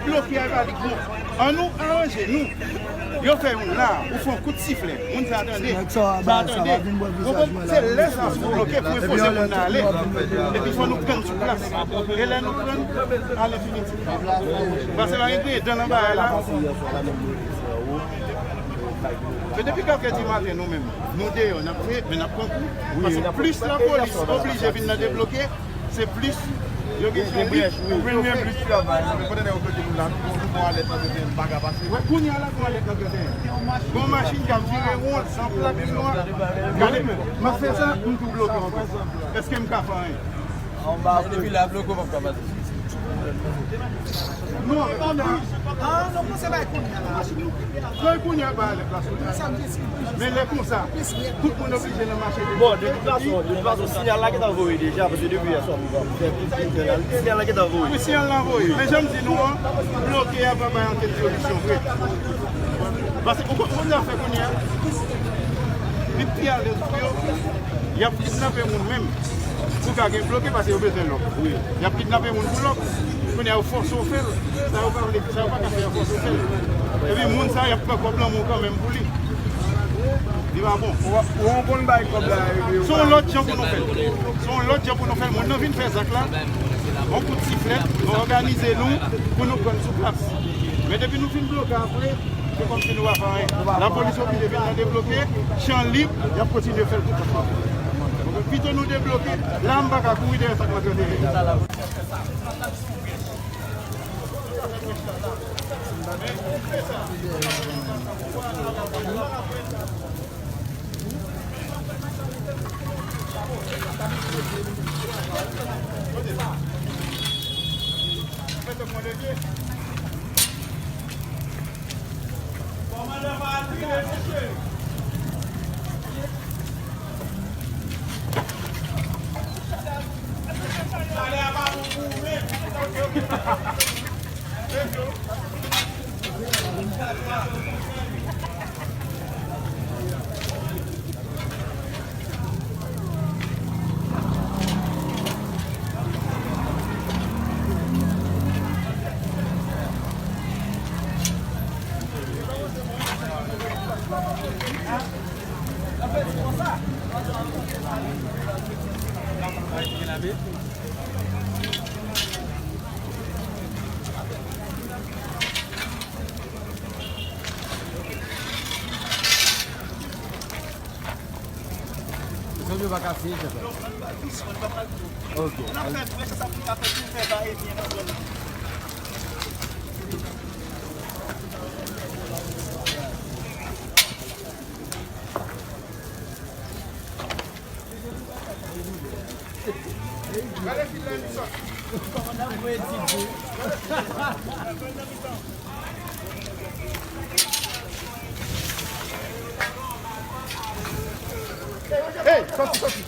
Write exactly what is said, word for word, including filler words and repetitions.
Bloke a, li pa li gwo. Annou aranje nou. Yo fè youn la, ou fè yon kout siflè. Moun sa tande. Sa tande. Ou konprann? Se lè sa sou bloke pou enpoze moun nan ale. Epi fò nou pran sou plas. E lè nou pran, alenfinitif. Paske pa gen griyen dan nan bagay la. Men depi kat è di maten, nou menm, nou deyò, n ap fè, men n ap pran kou. Paske plis lapolis oblije vin nan debloke, se plis yo gen jan lib pou yo fè. Vin gen plis travay. Pandan yo bloke nou la, nou pran alèt nan trannteyen, nou pa ka pase. Wè, kounye a la, pran alèt nan trannteyen. Gon machin k ap vire won, san plak nwa. Gade, m ap fè sa, m tou bloke ankò. Èske m ka fè anyen? Anba depi la bloke, w p ap ka pase. Non, non, non. Ah, non, kòmanse bay kounye a la. Bay kounye a, bay alèt la sou. Men lè konsa, tout moun oblije nan mache. Bon, de tout fason, de tout fason, siyal la gentan voye deja, paske depi yè swa, m pran, m fè tout, tout, tout, siyal la gentan voye. Wi, siyal la voye. Men jan m di nou an, bloke a pa bay ankenn solisyon vre. Paske ou konn, ou konn zafè kounye a, li pi alèz pou yo, y ap kidnape moun menm. Pou ka gen bloke, paske yo bezwen lòk. Wi. Y ap kidnape moun pou lòk. Kounye a, yo fòse w fè l. Sa yo pa vle, sa yo pa ka fè, yo fòse w fè l. Epi moun sa, y ap pran kòb nan men w kanmenm pou li. Li pa bon. Ou, ou konn bay kòb la, epi yo... Se yon lòt jan pou nou fè l. Se yon lòt jan pou nou fè l. Moun nan vin fè zak la. Yon kout siflèt, nou òganize nou pou nou pran sou plas. Men depi nou fin bloke apre, se kòmsi nou pa fè anyen. Lapolis oblije vin nan debloke, chan lib, y ap kontinye fè l tout tan. Pito nou debloke, la m pa ka kouri dèyè sa k mande de. Zòt yo pa kase, chèf la. Ok. Hey, sòti, sòti.